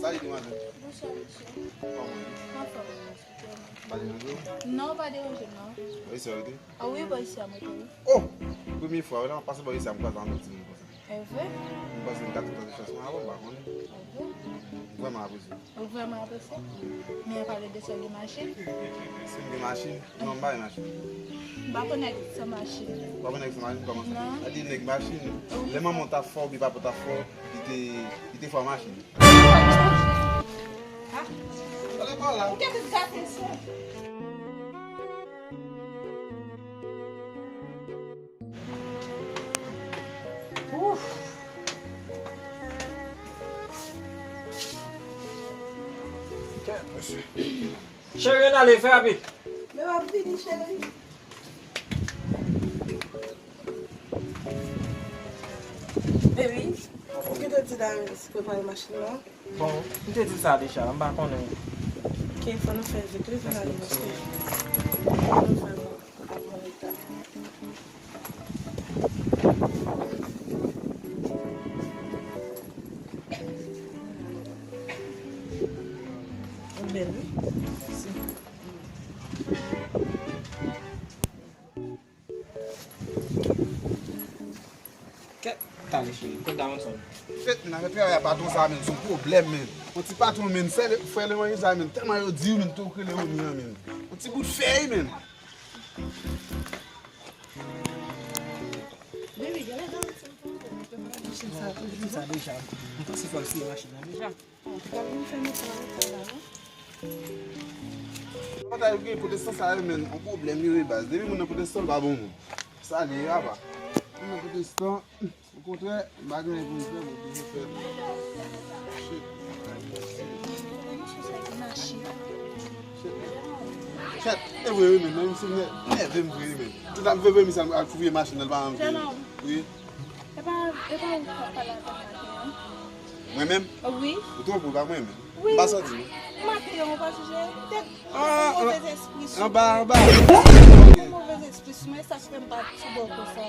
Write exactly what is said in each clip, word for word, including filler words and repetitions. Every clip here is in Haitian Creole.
Salut, demwazèl. Bonswa, mesye. Kòman w ye? Anfòm, mesye. Kòman? M pa deranje w? Non, w pa deranje m, non. Bò isi a w rete? A wi, bò isi a m rete, wi. Oh! Premye fwa, w la, m pase bò isi a, m kwaze anpil timoun konsa. E vre? M panse m ka tou tande chans mwen avè w, m pa konnen. E vre? M vrèman apresye w. Ou vrèman apresye? Men pale de sa gen machin. Si m gen machin? Non, m pa gen machin. M pa konn nèg san machin. Ou pa konn nèg san machin? Kòman sa? Non. Sa di nèg machin. Wi. Lè manman w t ap fè w, oubyen papa w t ap fè w, li te, li te fè w machin. Ah. Tande pa la. Ou gen tout gate sou. Ouf. Cheri, ann ale, fè rapid. Men w ap vini, cheri. Baby, ou gentan di Darius prepare machin nan? Bon, m te di l sa deja, m pa konnen. Ok, fò nou fè vit, wi, fò n ale, paske nou vrèman ap an reta. Ou bèl, wi. Mèsi. Kèt, tande cheri, kot Daronson? Kèt, men afè travay a patwon sa, men, se yon pwoblèm, men. Yon ti patwon, men, frè, frè Lemonye sa, men, tèlman yo di, men, tou k rele Oni an, men. Yon ti bout fèy, men. Baby, gade Daronson. Machin sa, machin sa deja. M panse fò l siye machin nan deja. Pòtay yo gen pwotestan sa yo, men, yon pwoblèm yo ye baz. Depi moun nan pwotestan, l pa bon moun. Sa li ye, apa. Moun nan pwotestan, okontrè, m pa gen anyen pou m fè, m oblije fè l. Shit. Shit. E vre, wi, men, men, misye nè-, nève m vre, wi, men. Tout ap veve, misye al fouye machin nan, l pa janm vini. Wi. E pa, e pa ou k ap pale avè m maten an? Mwen menm? Wi. Ou twonpe w, pa mwen menm. Wi. M pa santi, non. Maten an, ou pa sonje? Petèt ou gen move espri sou mwen. Anba, anba. Ou gen move espri sou mwen, sa k fè m pa sou bò w konsa.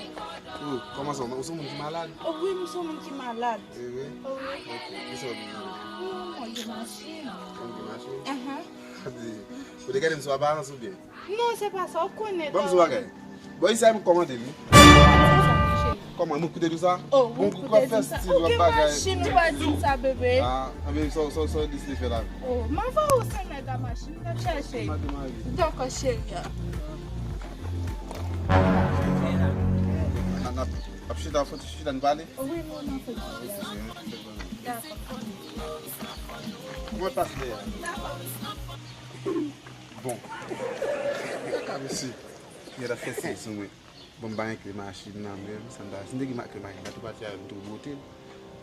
Oh, kòman sa? Ou se yon moun ki malad? Oh, wi, m se yon moun ki malad. E vre? Oh, wi. Ok. Kisa w vin jwenn? Non, mwen gen machin. Ou gen machin? Ahan. Ou te gade m sou aparans oubyen? Non, se pa sa, ou konnen. Ban m di w bagay. Bon, isi a, m kòmande li. Kòman, mwen koute di sa? Oh, bon, ou koute di sa. Ou gen machin, ou pa di m sa, bebe. Ah, anben, sa, sa, sa, dis li fè la. Oh, m anvoye w senk mèt a machin, m ap chache. Dakò, cheri. N ap, n ap chita, fò ti chita, n pale. Wi, non, non, fò ti chita. Dakò. Mwen pase dèyè. Bon. Kaka mesye. Nèg ap fè sèks sou mwen. Bon, m pa gen kle machin nan menm. Sa m ta, si m te gen ma-, kle machin, m ta tou pati avè m tou bwote l.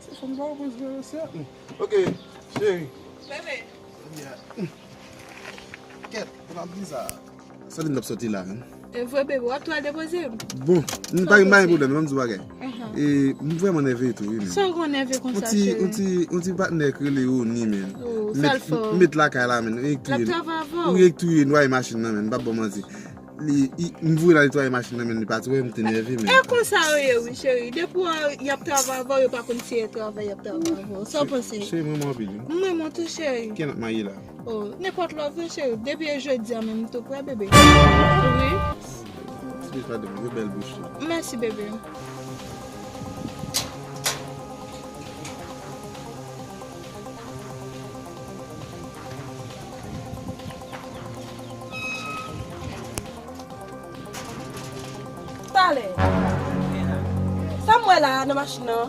Se fanm pa w poze vre sè. Ok, cheri. Bebe. Kèt, e pa bizarre. Sa vin ap soti la, menm. E vre, bebe, w ap tou al depoze m? Bon, m pa gen pwoblèm, ban m di w bagay. E, m vrèman nève tou, wi, menm. Sa w gen nève konsa, cheri? On ti, on ti, on ti patnè k rele Oni, menm. Oh, sa l fè w? Met lakay la, menm. L ap travay avè w? Wi, l touye, netwaye machin nan, menm. M p ap ba w manti. Li, i, m voye l al netwaye machin nan, menm. Li pati, wè, m te nève, menm. E konsa yo ye, wi, cheri. Depi w, y ap travay avè w, yo pa konn si e travay y ap travay avè w. Sa w panse? Cheri, m renmen w anpil, wi. M renmen w tou, cheri. Ki lè n ap marye la? Oh, nenpòt lè w vle, cheri. Depi e jodi a menm, m tou prè, bebe. Wi. Ti bouch madanm, yo bèl bouch li. Mèsi, bebe. Talè. Sa m wè la nan machin nan?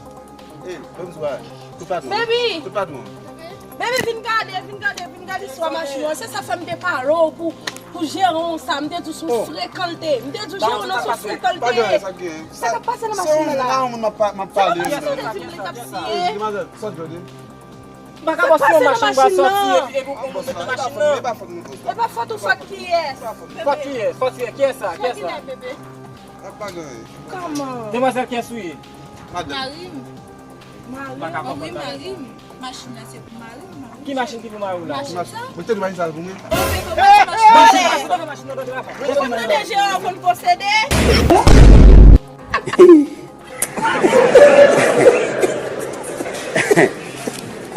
Ey, ban m di w bagay. Tout patwon. Baby! Tout patwon. Baby, vin gade, vin gade, vin gade istwa machin nan. Se sa fè m te pale w pou, pou jeran w sa. M te di w se yon frekan l te ye. M te di w jeran w nan se yon frekan l te ye. Sa k ap pase nan machin nan la? Se yon moun m ap pa-, m ap pale. Se yon moun m te di m li t ap siye. Demwazèl, sòt jodi. M pa ka pase nan machin nan. E pa fòt ou, fòt kiyès? Fòt kiyès? Fòt kiyès? Kiyès sa? Kiyès sa? Kòman? Demwazèl, kiyès ou ye? Madanm. Mari m. Mari m. Wi, mari m. Machin nan se pou mari m, mari m. Ki machin ki pou mari w la? Machin sa? Mwen te di machin sa pou mwen. Machin sa, se pa machin nan, tande papa. Ou tande jeran konn posede?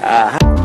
Aha.